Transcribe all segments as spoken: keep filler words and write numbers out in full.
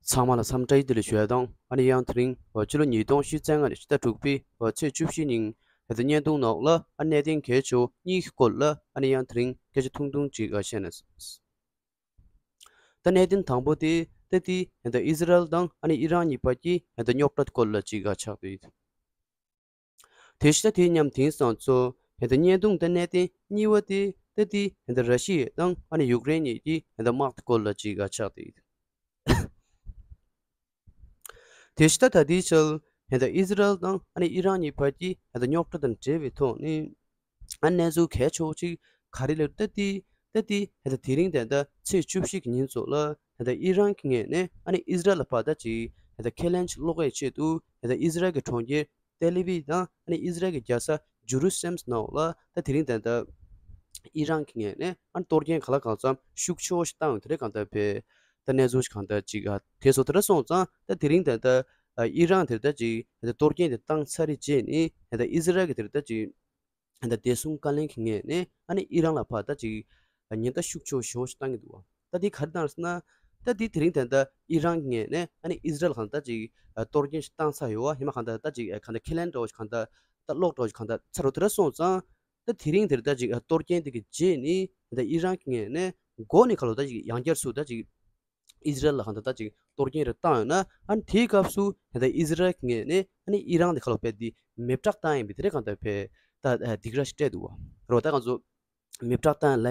ཚང་མ་ལ་འཚམས་འདྲི་བདེ་ལེགས་ཞུ་ཡ་དང་། ཨ་ནི་ཡང་དེ་རིང་ཕྱི་ལོ་ཉིས་སྟོང་ཉི་ཤུ་རྩ་ལྔ་ནི་ཕྱི་ཟླ་དྲུག་པའི་ཚེས་བཅུ་བཞི་ཉིན་ད་ལྟ་བརྙན་ཐུང་ནང་ལ་ཨ་གནད་དོན་གལ་ཆེ་བ་གཉིས་ཀྱི་སྐོར་ལ་ཨ་ནི་ཡང་དེ་རིང་སྐད་ཆ་ཐུང་ཐུང་ཅིག་བཤད་ན། ད་གནད་དོན་དང་པོ་དེ་ད་དེ་ད་ཨི་ཟི་རལ་དང་ཨ་ནི་ཨི་རན་གཉིས་བར་གྱི་ད་རྙོག་དྲ་སྐོར་ལ་ཅིག་ཆགས་ཏེ་ཡོད། དེ་བཞིན་ད་དེ་མཉམ་དེང་སང་ཚོ་ད་བརྙན་ཐུང་ད་གནད་དོན་གཉིས་པ་དེ་ད་དེ་ད་ར་ཤི་ཡ་དང་ཨ་ནི་ཡུཀ་རེན་གཉིས་ཀྱི་ད་དམག་སྐོར་ལ་ཅིག་ཆགས་ཏེ་ཡོད། དེ་བཞིན་ད་ད་ལྟའི་ཆར་ད་ཨི་ཟི་རལ་དང་ཨ་ནི་ཨི་རན་གཉིས་བར་གྱི་ད་རྙོག་དྲ་དང་འབྲེལ་བའི་ཐོག་ནས་ཨ་གནས་ཚུལ་གལ་ཆེ་བོ་ཅིག་ག་རེ་ལབ་ད་དེ་ད་དེ་ད་དེ་རིང་ད་ད་ཚེས་བཅུ་བཞི་གི་ཉིན་ཚོ་ལ་ད་ཨི་རན་གྱི་ངོས་ནས་ཨ་ནི་ཨི་ཟི་རལ་ལ་ཕར་ད་ཅིག་ད་ཁས་ལེན་ཅིག་སློག་ཡས་ཆེད་དུ་ད་ཨི་ཟི་རལ་གྱི་གྲོང་ཁྱེར་ཏེ་ལི་བི་དང་ཨ་ནི་ཨི་ཟི་རལ་གྱི་རྒྱལ་ས་ཇུ་རུ་སི་ལེམ་ནང་ལ་ད་དེ་རིང་ད་ལྟ་ཨི་རན་གྱི་ངོས་ནས་ཨ་ནི་གཏོར་སྐྱོན་གང་ལ་གང་འཚམ་ཤུགས་ཆེ་བོ་ཞིག་བཏང་ཡོད། དེ་རེད་གང་ལྟར་བས་ད་གནས་ཚུལ་ཞིག་གང་ལྟར་ཅིག་ཨ་དེ་སོ་དེ་འདྲ་སོང་ཙང་ད་དེ་རིང་ད་ལྟ་ཨི་རན་དེ་ལྟ་ཅིག་ད་གཏོར་སྐྱོན་དེ་བཏང་ཚར་རེ་རྗེས་ནས་ད་ཨི་ཟི་རལ་གྱི་དེ་ལྟ་ཅིག་ད་བདེ་སྲུང་བཀའ་བློན་གྱི་ངོས་ནས་ཨ་ནི་ཨི་རན་ལ་ཕར་ད་ཅིག་ཉེན་བརྡ་ཤུགས་ཆེ་བོ་ཞེ་བོ་ཞིག་བཏང་གི་འདུག་བ། ད་འདི་ག་རེ་བཏང་ཟེར་ན། ད་འདི་དེ་རིང་ད་ལྟ་ཨི་རན་གྱི་ངོས་ནས་ཨ་ནི་ཨི་ཟི་རལ་གང་ལྟར་ཅིག་གཏོར་སྐྱོན་ཞིག་བཏང་ཚར་ཡོད་བ། ཡིན་ན་གང་ལྟར་ད་ཅིག་གང་ལྟར་ཁས་ལེན་འདྲ་བོ་ཞིག་གང་ལྟར་ད་ཀློག་འདྲ་བོ་ཞིག་གང་ལྟར་ཚར་རོ། དེ་འདྲ་སོང་ཙང་ད་དེ་རིང་དེར་ད་ཅིག་གཏོར་སྐྱོན་དེ་གི་རྗེས་ནས་ད་ཨི་རན་གྱི་ངོས་ནས་འགོ་ནས་ཁ་ལོ་ད་ཅིག་ཡང་བསྐྱར་སུ་ད་ཅིག་ཨི་ཟི་རལ་ལ་གང་ལྟར་ད་ཅིག་གཏོར་སྐྱོན་རེ་བཏང་ཡོད་ན། ཨ་ནི་དེའི་སྐབས་སུ་ད་ཨི་ཟི་རལ་གྱི་ངོས་ནས་ཨ་ནི་ཨི་རན་དེ་ཁ་ལོ་དཔེ་དེ་མེ་སྲེག་བཏང་ཡིན་པའི་དེ་རེད་གང་ལྟར་བས་ད་སྡིགས་ར་ཞིག་སྤྲད་འདུག་བ། རོ་ད་ང་ཚོ་མེ་སྲེག་བཏང་ལ་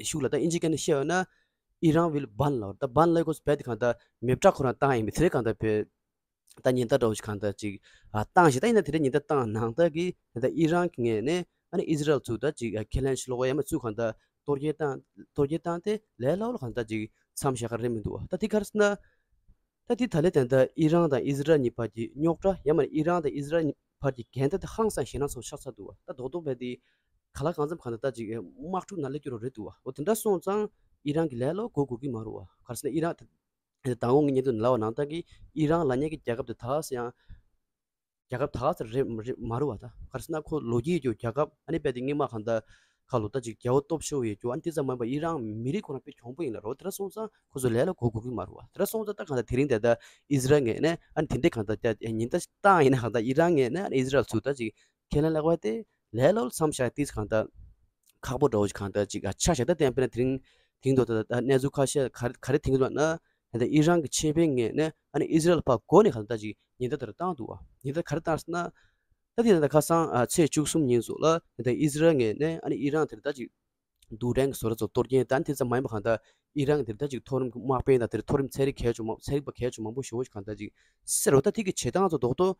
ཤུགས་ལ་ད་ཨིན་ཇི་སྐད་ནས་བཤད་ཡོད་ན་ཨི་རན་ཝིལ་བྷན་ལ། ད་བྷན་ལ་གོ་སྤེལ་དེ་གང་ལྟར་མེ་སྲེག་ཁོ་རང་བཏང་ཡིན་པའི་དེ་རེད་གང་ལྟར་བས། ད་ཉེན་བརྡ་འདྲ་བོ་ཞིག་གང་ལྟར་ཅིག་ཨ་བཏང་ཞིག་ད་ཡིན་ན་དེ་རིང་ཉེན་བརྡ་བཏང་ནང་ལྟར་གྱི་ད་ཨི་རན་གྱི་ངོས་ནས་ཨ་ནི་ཨི་ཟི་རལ་ཚོ་ད་ཅིག་ཨ་ཁས་ལེན་ཞིག་སློག་ཡ་མ་ཚུགས་གང་ལྟར་གཏོར་སྐྱོན་བཏང་གཏོར་སྐྱོན་བཏང་སྟེ་ལས་སླ་པོ་ལ་གང་ལྟར་ཅིག་མཚམས་བཞག་ག་རེ་མི་འདུག་བ། ད་དེ་ག་རེ་ཟེར་ན། ད་དེ་ད་ལས་ད་ལྟ་ཨི་རན་དང་ཨི་ཟི་རལ་གཉིས་བར་གྱི་རྙོག་དྲ་ཡང་མ་ཨི་རན་དང་ཨི་ཟི་རལ་གཉིས་བར་གྱི་འགལ་ཟླ་དེ་ཧང་སང་ཞེད་སྣང་ཚ་པོ་ཆགས་ཚར་འདུག་བ། ད་རྡོག་རྡོག་བས་དེ་ག་ལ་གང་འཚམ་གང་ལྟར་ད་ཅིག་དམག་འཁྲུག་ནང་སླེབས་རྒྱུ་རོ་རེད་འདུག་བ། འོ་དེ་འདྲ་སོང་ཙང་ཨི་རན་གྱི་ལས་སླ་པོ་གོ་དགོས་ཀྱི་མ་རེད་བ། ག་རེ་ཟེར་ན་ཨི་རན་ད་མདང་དགོང་གི་བརྙན་ཐུང་ལབ་པ་ནང་ལྟར་གྱི་ཨི་རན་ལབ་མཁན་གྱི་རྒྱལ་ཁབ་དེ་ད་ག་ཟེ་ཡང་རྒྱལ་ཁབ་ད་ག་ཟེ་རེད་རེད་མ་རེད་བ། ད་ག་རེ་ཟེར་ན་ཁོ་ལོ་རྒྱུས་ཀྱི་རྒྱལ་ཁབ་ཨ་ནི་དཔེ་དེ་སྔོན་མ་གང་ལྟར་ཁ་ལོ་ད་ཅིག་རྒྱལ་པོ་སྟོབས་ཤོར་ཡོད་རྒྱུ་ཨ་ནི་དེ་ཙམ་མ་ཡིན་པ་ཨི་རན་མི་རིགས་ཁོ་རང་དཔེ་གྱོང་པོ་ཡིན་ལ་རོ། དེ་འདྲ་སོང་ཙང་ཁོ་ཚོ་ལས་སླ་པོ་གོ་དགོས་ཀྱི་མ་རེད་བ། དེ་འདྲ་སོང་ཙང་ད་གང་ལྟར་དེ་རིང་ད་ལྟ་ཨི་ཟི་རལ་ངོས་ནས་ཨ་ནི་དེ་འདྲས་གང་ལྟར་ཉེན་བརྡ་བཏང་ཡིན་ན་གང་ལྟར་ཨི་རན་ངོས་ནས་ཨ་ནི་ཨི་ཟི་རལ་ཚོ་ད་ཅིག་ཁས་ལེན་ལེགས་པ་དེ་ལས་སླ་པོ་མཚམས་བཞག་ཏིས་གང་ལྟར་ཁག་པོ་འདྲ་བོ་ཞིག་གང་ལྟར་ཅིག་ཨ་ཆ་བཞག་ད་བསྟན་པས་ན་དེ་རིང་དེང་དུ་ད་ད་གནས་ཚུལ་ཁ་ཤས་ག་རེ་ག་རེ་དེང་དུ་ལབ་ན། ད་ལྟ་ཨི་རན་གྱི་ཆེད་དཔོན་ངོས་ནས་ཨ་ནི་ཨི་ཟི་རལ་ཕར་འགོ་ནས་གང་ལྟར་ཅིག་ཉེན་བརྡ་དེ་འདྲ་བཏང་འདུག་བ། ཉེན་བརྡ་ག་རེ་བཏང་ཟེར་ན། ད་དེ་ད་ལྟ་ཁ་སང་ཨ་ཚེས་བཅུ་གསུམ་ཉིན་སོགས་ལ་ད་ལྟ་ཨི་ཟི་རལ་ངོས་ནས་ཨ་ནི་ཨི་རན་དེ་འདྲ་ཅིག་རྡུལ་ཕྲན་གྱི་བཟོ་གྲྭ་ཚོ་གཏོར་སྐྱོན་དང་དེ་ཙམ་མ་ཡིན་པ་གང་ལྟར་ཨི་རན་གྱི་དེ་འདྲ་ཅིག་མཐོ་རིམ་གྱི་དམག་དཔོན་དང་དེ་མཐོ་རིམ་ཚན་རིག་གལ་ཆེ་མང་ཚན་རིག་པ་གལ་ཆེ་མང་པོ་ཞེ་པོ་ཞིག་གང་ལྟར་ཅིག་བསད་རོ། ད་དེ་གི་བྱེད་སྟངས་ཚོ་རྡོག་རྡོག་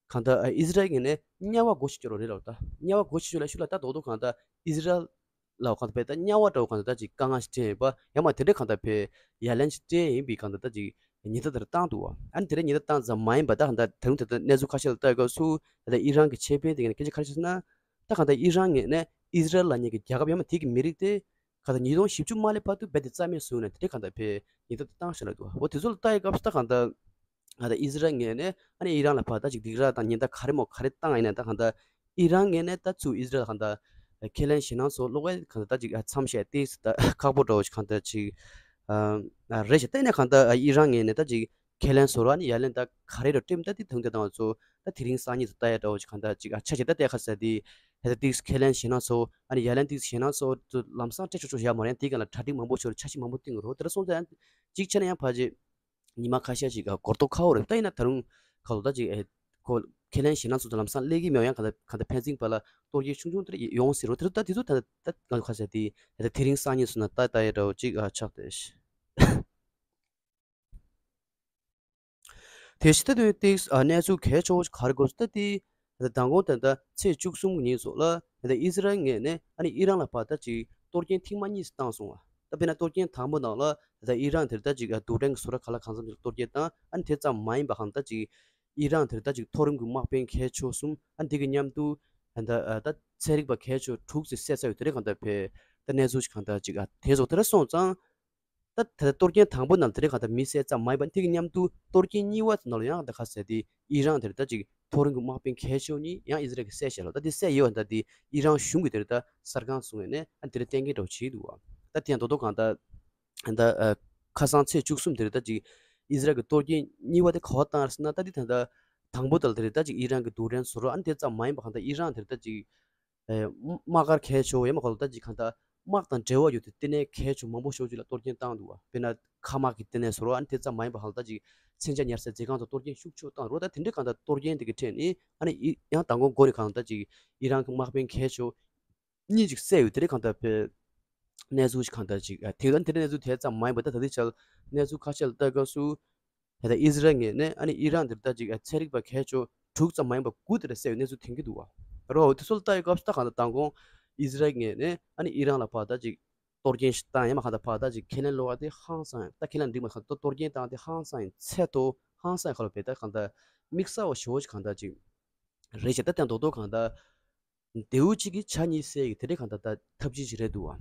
གང་ལྟར་ཨི་ཟི་རལ་ངོས་ནས་དམྱལ་བ་སྒོ་ཕྱེ་ཆོག་རོ་རེད་ལ། ད་དམྱལ་བ་སྒོ་ཕྱེ་ཆོག་ལ་ཤུགས་ལ་ད་རྡོག་རྡོག་གང་ལྟར་ཨི་ཟི་རལ་ལ་གང་ལྟར་བས་ད་དམྱལ་བ་འདྲ་བོ་གང་ལྟར་ད་ཅིག་དཀའ་ངལ་ཞིག་སྤྲད་ཡིན་པ་ཡང་མ་དེ་འདྲ་གང་ལྟར་བས་ཡ་ལན་ཞིག་སྤྲད་ཡིན་པའི་གང་ལྟར་ད་ཅིག་ཉེན་བརྡ་དེ་འདྲ་བཏང་འདུག་བ། ཨ་ནི་དེ་འདྲ་ཉེན་བརྡ་བཏང་ཙམ་མ་ཡིན་པ་ད་གང་ལྟར་ད་རུང་ད་ལྟ་གནས་ཚུལ་ཁ་ཤས་ལ་ལྟ་ཡོད་སྐབས་སུ་ད་ལྟ་ཨི་རན་གྱི་ཆེད་དཔོན་དེ་ག་ནས་སྐད་ཆ་ག་རེ་བཤད་ཟེར་ན། ད་གང་ལྟར་ཨི་རན་ངོས་ནས་ཨི་ཟི་རལ་ལབ་མཁན་གྱི་རྒྱལ་ཁབ་ཡང་མ་དེ་གི་མི་རིགས་དེ་གང་ལྟར་ཉིས་སྟོང་བཞི་བཅུ་མ་སླེབས་བར་དུ་རྦད་དེ་རྩ་མེད་བཟོས་ནས་དེ་འདྲ་གང་ལྟར་བས་ཉེན་བརྡ་དེ་བཏང་བཞག་ལ་འདུག་བ། འོ་དེ་ཚོ་ལ་ལྟ་ཡོད་སྐབས་སུ་ད་གང་ལྟར་ང་ད་ཨི་ཟི་རལ་ངོས་ནས་ཨ་ནི་ཨི་རན་ལ་ཕར་ད་ཅིག་སྡིགས་ར་དང་ཉེན་བརྡ་ག་རེ་མོ་ག་རེ་བཏང་ཡིན་ན་ད་གང་ལྟར་ཨི་རན་ངོས་ནས་ད་ཚུར་ཨི་ཟི་རལ་གང་ལྟར་ཁས་ལེན་ཞེད་སྣང་ཚོ་སློག་པའི་གང་ལྟར་ད་ཅིག་མཚམས་བཞག་ཏེ་ད་ཁག་པོ་འདྲ་བོ་ཞིག་གང་ལྟར་ཅིག་རེད་ཞེས་བལྟས་ན་གང་ལྟར་ཨི་རན་ངོས་ནས་ད་ཅིག་ཁས་ལེན་བཟོ་ར་ནི་ཡ་ལན་ད་ག་རེ་རོ་སྤྲད་ད་དེ་དང་དེ་དང་ཚོ་ད་དེ་རིང་སང་ཉིན་ཚོ་ལྟ་ཡ་འདྲ་བོ་ཞིག་གང་ལྟར་ཅིག་ཨ་ཆ་ཞིག་ད་ལྟ་ཁ་ས་དེ་ད་ཏིག་ཁས་ལེན་ཞེད་སྣང་ཚོ་ཨ་ནི་ཡ་ལན་ཏིག་ཞེད་སྣང་ཚོ་ལམ་སང་སྤྲད་ཆོག་ཆོག་ཡ་མ་རེད། དེ་ག་ལ་གྲ་སྒྲིག་མང་པོ་ཞིག་འཆར་གཞི་མང་པོ་བཏིང་རོ། དེ་འདྲ་སོང་ཙང་གཅིག་ཆ་ན་ཡང་ཕལ་ཆེར། ཉི་མ་ཁ་ཤས་ཤིག་ག་གོ་རྟོགས་ཁ་བོ་རེད། ད་ཡིན་ན་ད་རུང་ཁ་ལོ་ད་ཅིག་ཨེ་ཁོ་ཁས་ལེན་ཞེད་སྣང་ཚོ་ད་ལམ་སང་སླེབས་ཀྱི་མེད་ཡང་ག་ད་ག་ད་ཕན་ཚུན་བར་ལ་གཏོར་སྐྱོན་ཆུང་ཆུང་དེ་འདྲ་ཡོང་སྲིད་རོ། དེ་ད་དེ་ཚོ་ད་ད་ང་ཁ་ཤས་དེ་ད་དེ་རིང་སང་ཉིན་སོང་ན་ད་ད་ཡ་འདྲ་བོ་ཅིག་ཨ་ཆགས་ཏེ། དེ་བཞིན་ད་དུང་ཏིག་ཨ་གནས་ཚུལ་གལ་ཆེ་བོ་ཞིག་ག་རེ་དགོས་ད་དེ། ད་མདང་དགོང་ད་ལྟ་ཚེས་བཅུ་གསུམ་གྱི་ཉིན་སོགས་ལ་ད་ལྟ་ཨི་ཟི་རལ་ངོས་ནས་ཨ་ནི་ཨི་རན་ལ་ཕར་ད་ཅིག་གཏོར་སྐྱོན་ཐེངས་མ་གཉིས་སུ་བཏང་སོང་བ། ད་དཔེར་ན་གཏོར་སྐྱོན་དང་པོ་ནང་ལ་ད་ལྟ་ཨི་རན་དེར་ད་ཅིག་རྡུལ་ཕྲན་གྱི་བཟོ་གྲྭ་ག་ལ་གང་འཚམ་ཅིག་གཏོར་སྐྱོན་བཏང་། ཨ་ནི་དེ་ཙམ་མ་ཡིན་པ་གང་ད་ཅིག་ཨི་རན་དེར་ད་ཅིག་མཐོ་རིམ་གྱི་དམག་དཔོན་གལ་ཆེ་བ་གསུམ། ཨ་ནི་དེ་གི་མཉམ་དུ་ད་ད་ཚན་རིག་པ་གལ་ཆེ་བ་དྲུག་ཙམ་བསད་ཚར་ཡོད། དེ་རེད་གང་ད་བས་ད་གནས་ཚུལ་ཞིག་གང་ད་ཅིག་ཨ་དེ་སོགས་དེ་འདྲ་སོང་ཙང་། ད་དེ་གཏོར་སྐྱོན་དང་པོ་ནང་དེ་རིང་གང་ལྟར་མི་བསད་ཙམ་མ་ཡིན་པ་དེ་གི་མཉམ་དུ་གཏོར་སྐྱོན་གཉིས་པ་དེ་ནང་ལ་ཡང་ད་ག་ཟེར་དེ་ཨི་རན་དེར་ད་ཅིག་མཐོ་རིམ་གྱི་དམག་དཔོན་གལ་ཆེ་བ་གཉིས་ཡང་ཨི་ཟི་རལ་གྱིས་བསད་བཞག་ལ། ད་དེ་བསད་ཡོད་པ་ད་དེ་ཨི་རན་གཞུང་གིས་དེར་ད་གསར་ཁང་བཟུང་བས་ནས་ཨ་དེར་གཏན་འཁེལ་འདྲ་བོ་བྱས་འདུག་བ། ད་དེ་ཡང་རྡོག་རྡོག་གང་ལྟར་ད་ཁ་སང་ཚེས་བཅུ་གསུམ་དེར་ད་ཅིག་ ཨི་ཟི་རལ་གྱི་གཏོར་སྐྱོན་གཉིས་པ་དེ་ག་པར་བཏང་རེད་ཟེར་ན། ད་འདི་ད་ལྟ་དང་པོ་དེ་ལ་དེ་རེད། ད་ཅིག་ཨི་རན་གྱི་རྡུལ་ཕྲན་བཟོ་གྲྭ། ཨ་ནི་དེ་ཙམ་མ་ཡིན་པ་གང་ལྟར་ཨི་རན་དེ་རེད། ད་ཅིག་ཨེ་དམག་སྒར་གལ་ཆེ་བོ་ཡིན་པ་གང་ལྟར། ད་ཅིག་གང་ལྟར་དམག་དང་འབྲེལ་བ་ཡོད་པའི་ལྟེ་གནས་གལ་ཆེ་བོ་མང་པོ་ཞེ་པོ་ཅིག་ལ་གཏོར་སྐྱོན་བཏང་འདུག་བ། དཔེར་ན་མཁའ་དམག་གི་ལྟེ་གནས་བཟོ་གྲྭ། ཨ་ནི་དེ་ཙམ་མ་ཡིན་པ་གང་ལྟར་ད་ཅིག་མཚོན་ཆ་ཉར་སའི་མཛོད་ཁང་ཚོ་གཏོར་སྐྱོན་ཤུགས་ཆེ་བོ་བཏང་འདུག་བ། ད་དེ་འདྲའི་གང་ལྟར་གཏོར་སྐྱོན་དེ་གི་ཁྲོད་ནས། ཨ་ནི་ཡང་མདང་དགོང་འགོ་ནས་གང་ལྟར་ཅིག་ཨི་རན་གྱི་དམག་དཔོན་གལ་ཆེ་བོ་གཉིས་ཅིག་བསད་ཡོད། དེ་འདྲའི་གང་ལྟར་དཔེ་གནས་ཚུལ་ཞིག་གང་ལྟར་ཅིག་ཨ་དེ་ད་དེ་འདྲའི་གནས་ཚུལ་དེ་ཙམ་མ་ཡིན་པ། ད་ད་ལྟའི་ཆར་གནས་ཚུལ་ཁ་ཤས་ལ་ལྟ་སྐབས་སུ། ད་ལྟ་ཨི་ཟི་རལ་ངོས་ནས་ཨ་ནི་ཨི་རན་དེར་ད་ཅིག་ཨ་ཚན་རིག་པ་གལ་ཆེ་དྲུག་ཙམ་མ་ཡིན་པ་དགུ་དེ་འདྲ་བསད་ཡོད་གནས་ཚུལ་ཐོན་གྱི་འདུག་བ། རོ་དེ་ཚོ་ལ་ལྟ་ཡོད་སྐབས་སུ། ད་གང་ལྟར་མདང་དགོང་ཨི་ཟི་རལ་ངོས་ནས་ཨ་ནི་ཨི་རན་ལ་ཕར་ད་ཅིག་གཏོར་སྐྱོན་ཞིག་བཏང་ཡང་མ་གང་ལྟར་ཕར་ད་ཅིག་ཁས་ལེན་ལོག་པ་དེ་ཧང་སང་། ད་ཁས་ལེན་འགྲིག་མ་སོང་། ད་གཏོར་སྐྱོན་བཏང་དེ་ཧང་སང་ཡིན། ཚད་མཐོ་ཧང་སང་ཡིན། ཁ་ལོ་བས་ད་གང་ལྟར་དམིགས་བསལ་བ་ཞེ་པོ་ཞིག་གང་ལྟར་ཅིག་རེད་ཤག་ད་དེ་རྡོག་རྡོག་གང་ལྟར་མདེའུ་གཅིག་གིས་བྱ་གཉིས་བསད་ཀྱི་དེ་འདྲའི་གང་ལྟར་ད་ཐབས་ཇུས་ཅིག་རེད་འདུག་བ།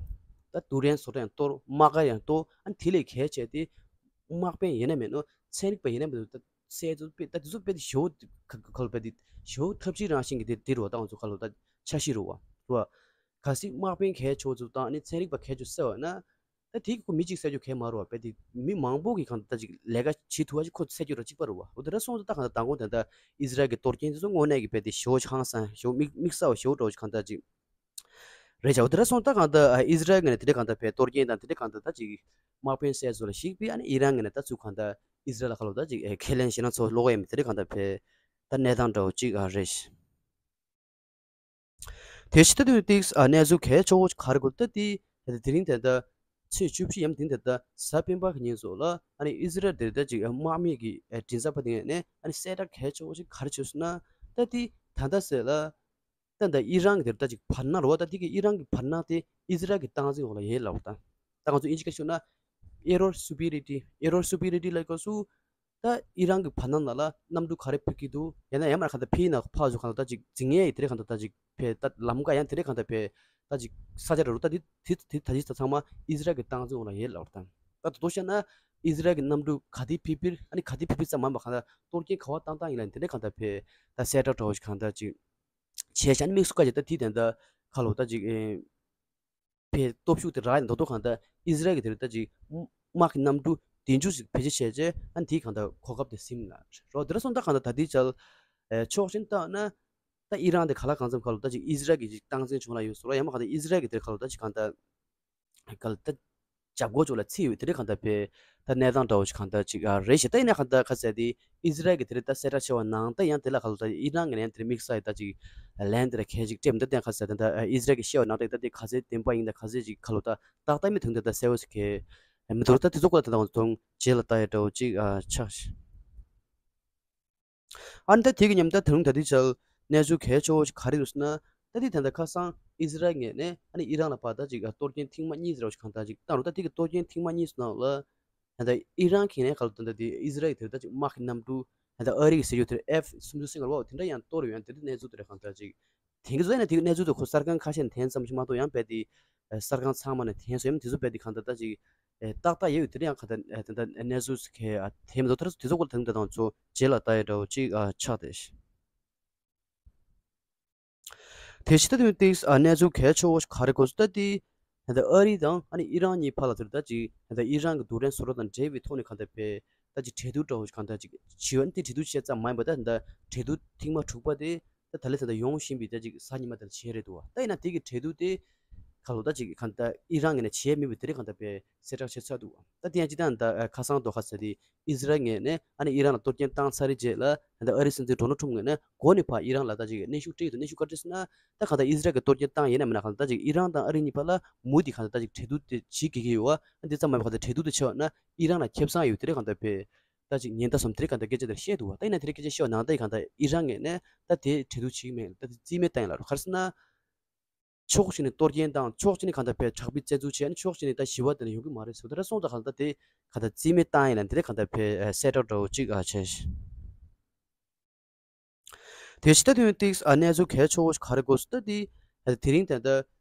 ད་རྡུལ་ཕྲན་བཟོ་གྲྭ་ཡང་གཏོར། དམག་སྒར་ཡང་གཏོར། ཨ་ནི་དེ་ལས་གལ་ཆེ་དེ་དམག་དཔོན་ཡིན་ན་མིན་ན། ཚན་རིག་པ་ཡིན་ན་མིན་ན། ད་བསད་ཚུལ་དཔེ་ད་དེ་ཚོ་དཔེ་དེ་ཞེ་པོ་ཁ་ཁ་ལོ་བས་དེ་ཞེ་པོ་ཐབས་ཇུས་རང་བཞིན་གྱི་དེ་དེ་རེད་བ། ད་ང་ཚོ་ཁ་ལོ་ད་འཆར་གཞི་རེད་བ། རེད་བ། གལ་སྲིད་དམག་དཔོན་གལ་ཆེ་བོ་ཚོ་དང་ཨ་ནི་ཚན་རིག་པ་གལ་ཆེ་བོ་བསད་པ་ན། ད་དེ་ཁོ་མི་གཅིག་བསད་རྒྱུ་གལ་མ་རེད་བ། དཔེ་དེ་མི་མང་པོ་གིས་གང་ལྟར་ཅིག་ལས་ཀ་བྱེད་ཐུབ་པ་ཅིག་ཁོ་བསད་རྒྱུ་ར་གཅིག་པ་རེད་བ། འོ་དེ་འདྲ་སོང་ཙང་ད་གང་ལྟར་མདང་དགོང་དེ་འདྲ་ཨི་ཟི་རལ་གྱི་གཏོར་སྐྱོན་དེ་ཚོ་དངོས་གནས་ཀྱི་དཔེ་དེ་ཞེ་པོ་ཧང་སང་ཞེ་པོ་དམིགས་དམིགས་བསལ་བ་ཞེ་པོ་འདྲ་བོ་ཞིག་གང་ལྟར་ཅིག་རེད་བྱ། འོ་དེ་འདྲ་སོང་ཙང་ད་གང་ལྟར་ཨ་ཨི་ཟི་རལ་ངོས་ནས་དེ་འདྲ་གང་ལྟར་དཔེ་གཏོར་སྐྱོན་དང་དེ་འདྲ་གང་ལྟར་ད་ཅིག་དམག་དཔོན་བསད་ཚུལ་ལ་གཞིགས་པས། ཨ་ནི་ཨི་རན་ངོས་ནས་ད་ཚུར་གང་ལྟར་ཨི་ཟི་རལ་ལ་ཁ་ལོ་ད་ཅིག་ཨེ་ཁས་ལེན་ཞེ་ན་ཚོ་ལོག་ཡ་མེད། དེ་འདྲ་གང་ལྟར་དཔེ་ད་གནས་སྟངས་འདྲ་བོ་ཅིག་ཨ་རེད། དེ་བཞིན་ད་དུང་ཏིག་ཨ་གནས་ཚུལ་གལ་ཆེ་བོ་ག་རེ་གོ་ད་དེ། དེ་རིང་དེ་ད་ཚེས་བཅུ་བཞི་ཡམ་དེ་དེ་ད་གཟའ་སྤེན་པ་གི་ཉིན་སོགས་ལ་ཨ་ནི་ཨི་ཟི་རལ་དེར་ད་ཅིག་དམག་མི་གི་མགྲིན་ཚབ་པ་དེ་ངོས་ནས་ཨ་ནི་གསལ་བསྒྲགས་གལ་ཆེ་བོ་ཞིག་ག་རེ་བྱས་སོང་ན། ད་དེ་ད་ལྟ་ཟེར་ལ། ད་ད་ཨི་རན་གྱི་དེར་ད་ཅིག་བར་སྣང་རེད་བ། ད་དེ་གི་ཨི་རན་གྱི་བར་སྣང་དེ་ཨི་ཟི་རལ་གྱི་སྟངས་འཛིན་འོག་ལ་ཡོད་ལབ་ད། ད་ང་ཚོ་ཨིན་ཇི་སྐད་ཤོད་ན་air superiority, air superiority ལབ་སྐབས་སུ། ད་ཨི་རན་གྱི་བར་སྣང་ནང་ལ་གནམ་གྲུ་ག་རེ་ཕེབས་ཀྱི་འདུག་ཡང་ན་ཡང་མ་གང་ལྟར་ཕེབས་ན་ཕར་ཚུར་གང་ལྟར་ད་ཅིག་འཛིང་ཡས་ཡི་དེ་རེད། གང་ལྟར་ད་ཅིག་དཔེ་ད་ལམ་ཀ་ཡང་དེ་རེད། གང་ལྟར་དཔེ་ད་ཅིག་ས་ཆ་རེ་རུ་ད་དེ་དེ་དེ་ད་ཅིག་ད་ཚང་མ་ཨི་ཟི་རལ་གྱི་སྟངས་འཛིན་འོག་ལ་ཡོད་ལབ་ད། ད་དོ་དོ་བཤད་ན་ཨི་ཟི་རལ་གྱི་གནམ་གྲུ་ག་དེ་ཕེབས་ཕེབས། ཨ་ནི་ག་དེ་ཕེབས་ཕེབས་ཙམ་མ་མ་གང་ལྟར་གཏོར་སྐྱོན་ག་བ་བཏང་བཏང་ཡིན་ལ་དེ་འདྲ་གང་ལྟར་དཔེ་ད་གསལ་བསྒྲགས་འདྲ་བོ་ཞིག་གང་ལྟར་ཅིག་བྱས་ཤག་ཨ་ནི་དམིགས་སུ་བཀར་ཅིག་ད་དེ་དེ་འདྲ་ཁ་ལོ་ད་ཅིག་ཨེ། ཕའི་སྟོབས་ཤུགས་དེ་རག་ཡ་མདོག་མདོག་གང་ལྟར་ཨི་ཟི་རལ་གྱི་དེར་ད་ཅིག་དམག་གི་གནམ་གྲུ་བདུན་ཅུ་ཞིག་བེད་སྤྱོད་བྱས་རྗེས་ཨ་ནི་དེའི་གང་ལྟར་གོ་སྐབས་དེ་ཟིན་ལ་རོ། དེ་འདྲ་སོང་ཙང་གང་ལྟར་ད་ལྟའི་ཆར་ཨེ་ཕྱོགས་གཞན་བལྟས་ན་ད་ཨི་རན་དེ་ག་ལ་གང་འཚམ་ཁ་ལོ་ད་ཅིག་ཨི་ཟི་རལ་གྱི་ཅིག་སྟངས་འཛིན་བྱུང་ལ་ཡོད་ཟེར་རོ། ཡང་མ་གང་ལྟར་ཨི་ཟི་རལ་གྱི་དེར་ཁ་ལོ་ད་ཅིག་གང་ལྟར་ག་ལ་ད་འཇབ་རྒོལ་ཅོག་ལ་ཚིག་ཡོད་དེ་རེད། གང་ལྟར་དཔེ་ད་གནས་སྟངས་འདྲ་བོ་ཞིག་གང་ལྟར་ཅིག་ཨ་རེད་ཤག་ད་ཡིན་ན་གང་ལྟར་ཁ་གསལ་དེ་ཨི་ཟི་རལ་གྱི་དེ་རེད། ད་གསལ་བསྒྲགས་བྱས་པ་ནང་ད་ཡང་དེ་ལ་ཁ་ལོ་ད་ཨི་རན་གྱི་ཡང་དེ་རེད་དམིགས་བསལ་ཡི་ད་ཅིག་ལན་དེ་ར་གལ་ཅིག་སྤྲད་མི་ད་ད་ག་ས་ད་ད་ཨི་ཟི་རལ་གྱིས་བཤད་པ་ནང་ད་ད་དེ་ག་ཚད་བདེན་པ་ཡིན་ད་ག་ཚད་ཅིག་ཁ་ལོ་ད་ཏག་ཏག་མི་ཐུང་ད་ད་གསལ་བོ་ཞིག་གི་མི་འདུག་ད་དེ་ཚོ་ཀ་ད་ད་ང་ཚོ་རྗེས་ལ་ལྟ་ཡ་འདྲ་བོ་ཅིག་ཨ་ཆགས་ཤག་ཨ་ནི་ད་དེ་གི་མཉམ་ད་ད་རུང་ད་ལྟའི་ཆར་གནས་ཚུལ་གལ་ཆེ་བོ་ཞིག་ག་རེ་འདུག་ཟེར་ན། ད་ལྟའི་ད་ལྟ་ཁ་སང་ཨི་ཟི་རལ་ངོས་ནས་ཨ་ནི་ཨི་རན་ལ་ཕར་ད་ཅིག་གཏོར་སྐྱོན་ཐེངས་མ་གཉིས་ཟེར་བ་ཞིག་གང་ལྟར་ཅིག་བཏང་རུང་། ད་དེ་གི་གཏོར་སྐྱོན་ཐེངས་མ་གཉིས་སུ་ནང་ལ་ད་ལྟ་ཨི་རན་གྱི་ནས་ག་ལ་ད་ལྟ་དེ་ཨི་ཟི་རལ་གྱི་དེར་ད་ཅིག་དམག་གི་གནམ་གྲུ་ད་ལྟ་ཨ་རི་གི་ཟེར་རྒྱུ་དེར་ཨེཕ་སུམ་ཅུ་སོ་གསུམ་ཟེར་བ་དེ་འདྲ་ཡང་གཏོར་ཡོད། ཡང་དེ་འདྲའི་གནས་ཚུལ་དེ་འདྲ་གང་ལྟར་ཅིག་དེང་གི་བཟོ་ཡིན་ན་དེ་གི་གནས་ཚུལ་དེ་ཁོ་གསར་ཁང་ཁ་ཤས་ནས་ཐོན་ཙམ་ཞིག་མ་གཏོགས་ཡང་རྦད་དེ་ཨེ་གསར་ཁང་ཚང་མ་ནས་ཐོན་སོང་ཡང་དེ་ཚོ་རྦད་དེ་གང་ལྟར་ད་ཅིག་ཨེ་ཏག་ཏག་ཡོད་ཡོད་དེ་འདྲ་ཡང་གང་ལྟར་ཨེ་དེ་འདྲ་གནས་ཚུལ་ཁེ་ཨ་ཐེམ་དོ་ཐར་དེ་ཚོ་སྐོར་ལ་ད་དུང་ད་དང་ཚོ་རྗེས་ལ་ལྟ་ཡ་འདྲ་བོ་ཅིག་ཨ་ཆགས་ཏེ། དེ་ཕྱི་ད་དུང་ཏིག་ཨ་གནས་ཚུལ་གལ་ཆེ་བོ་ཞིག་ག་རེ་གོ་སོང་ད་དེ། ད་ལྟ་ཨ་རི་དང་ཨ་ནི་ཨི་རན་གཉིས་བར་ལ་དེར་ད་ཅིག་ད་ལྟ་ཨི་རན་གྱི་རྡུལ་ཕྲན་བཟོ་གྲྭ་དང་འབྲེལ་བའི་ཐོག་ནས་གང་ལྟར་པའི་ད་ཅིག་གྲོས་བསྡུར་འདྲ་བོ་ཞིག་གང་ལྟར་ཅིག་བྱས་ཡོད། ཨ་ནི་དེ་གྲོས་བསྡུར་བྱས་ཙམ་མ་ཡིན་པ་ད་ད་ལྟ་གྲོས་བསྡུར་ཐེངས་མ་དྲུག་པ་དེ་ད་ད་ལན་ད་ལྟ་ཡོང་བཞིན་པའི་ད་ཅིག་གཟའ་ཉི་མ་དེར་བྱས་རེད་འདུག་བ། ད་ཡིན་ན་དེ་གི་གྲོས་བསྡུར་དེ་ག་ལོ་ད་ཅིག་གང་ལྟར་ཨི་རན་ངོས་ནས་བྱས་མེད་པའི་དེ་རིང་གང་ལྟར་པའི་གསལ་བསྒྲགས་བྱས་ཚར་འདུག་བ། ད་དེ་ཡང་སྤྱིར་བཏང་ད་ཁ་སང་དོ་ཁ་ཟེར་དེ་ཨི་ཟི་རལ་ངོས་ནས་ཨ་ནི་ཨི་རན་ལ་གཏོར་སྐྱོན་བཏང་ཚར་རེད་རྗེས་ལ་ད་ལྟ་ཨ་རིའི་སྲིད་འཛིན་ཌོ་ནལ་ཊམ་ངོས་ནས་འགོ་ནས་ཕར་ཨི་རན་ལ་ད་ཅིག་གནོན་ཤུགས་སྤྲད་ཡོད་འདུག་གནོན་ཤུགས་ག་རེ་སྤྲད་ཟེར་ན། ད་གང་ལྟར་ཨི་ཟི་རལ་གྱི་གཏོར་སྐྱོན་བཏང་ཡིན་ན་མིན་ན་གང་ལྟར་ད་ཅིག་ཨི་རན་དང་ཨ་རི་གཉིས་བར་ལ་མུ་མཐུད་གང་ལྟར་ད་ཅིག་གྲོས་བསྡུར་དེ་བྱེད་དགོས་ཀྱི་ཡོད་བ། ཨ་འདི་ཙམ་མ་ཡིན་པར་གང་ལྟར་གྲོས་བསྡུར་དེ་བྱས་པ་ན་ཨི་རན་ལ་ཁེ་བཟང་ཡོད་དེ་རིང་གང་ལྟར་པའི་ད་ཅིག་ཉེན་བརྡ་སོགས་དེ་རིང་གང་ལྟར་སྐད་ཆ་དེ་བཤད་འདུག་བ། ད་ཡིན་ན་དེ་རིང་སྐད་ཆ་བཤད་པ་ནང་ལྟར་གང་ལྟར་ཨི་རན་ངོས་ནས་ད་དེ་གྲོས་བསྡུར་བྱེད་ཀྱི་མེད། ད་དེ་རྩིས་མེད་བཏང་ཡིན་ལབ་རེད། ག་རེ་ཟེར་ན། ཕྱོགས་གཅིག་ནས་གཏོར་སྐྱོན་བཏང་། ཕྱོགས་གཅིག་ནས་གང་ལྟར་པའི་དྲག་པོའི་བཙན་འཛུལ་བྱས། ཨ་ནི་ཕྱོགས་གཅིག་ནས་ད་ཞི་བ་དེ་འདྲ་ཡོང་གི་མ་རེད་ཟེར། ད་ར་སོང་ཙང་གང་ལྟར་དེ་གང་ལྟར་རྩིས་མེད་བཏང་ཡིན་ལ་འདི་འདྲ་གང་ལྟར་པའི་གསལ་བསྒྲགས་འདྲ་བོ་གཅིག་ཨ་བྱས། དེ་ཕྱི་ད་དུང་ཏིག་ཨ་གནས་ཚུལ་གལ་ཆེ་བོ་ཞིག་ག་རེ་གོ་སོང་ད་དེ། དེ་རིང་ད་ལྟ་